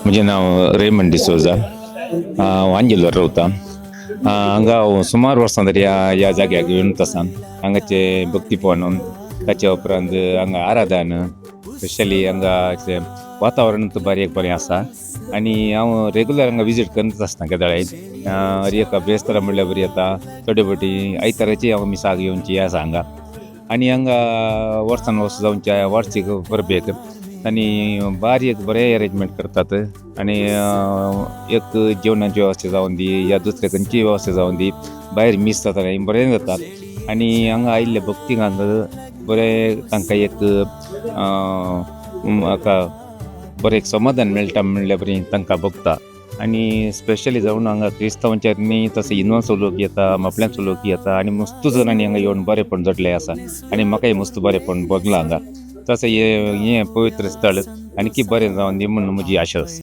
म्हजें नांव रेमंड डिसोजा. हांव आंजेलवर रावता. हांगा हांव सुमार वर्सां तरी ह्या ह्या जाग्याक येवनच आसा. हांगाचे भक्तीपण, ताच्या उपरांत हांगा आराधन, स्पेशली हांगा वातावरण बरें बरें आसा आनी हांव रेगुलर हांगा विजीट करत आसता. केदळाय हर एका बेस्तारा म्हणल्यार बरी येता. थोडे फावटी आयताराची हांव मिसाक येवची आसा हांगा. आनी हांगा वर्सान वर्स जावच्या वार्षीक परबेक आनी बारी एक बरें अरेंजमेंट करतात आनी एक जेवणाची वेवस्था जावन दी या दुसरे खंयची वेवस्था जावन दी, भायर मीस जाता, बरें जाता. आनी हांगा आयिल्ले भक्तिकांक बरें तांकां एक हाका बरें एक समाधान मेळटा म्हणल्यार बरी तांकां भोगता. आनी स्पेशली जावन हांगा क्रिस्तांवांचे न्ही, तशें हिंदवांचो लोक येता, म्हापल्यांचो लोक येता आनी मस्त जाणांनी हांगा येवन बरेंपण जोडलें आसा आनी म्हाकाय मस्त बरेंपण भोगलां हांगा. तशें हें हें पवित्र स्थळ आणखी बरें जावन दी म्हूण म्हजी आशा आसा.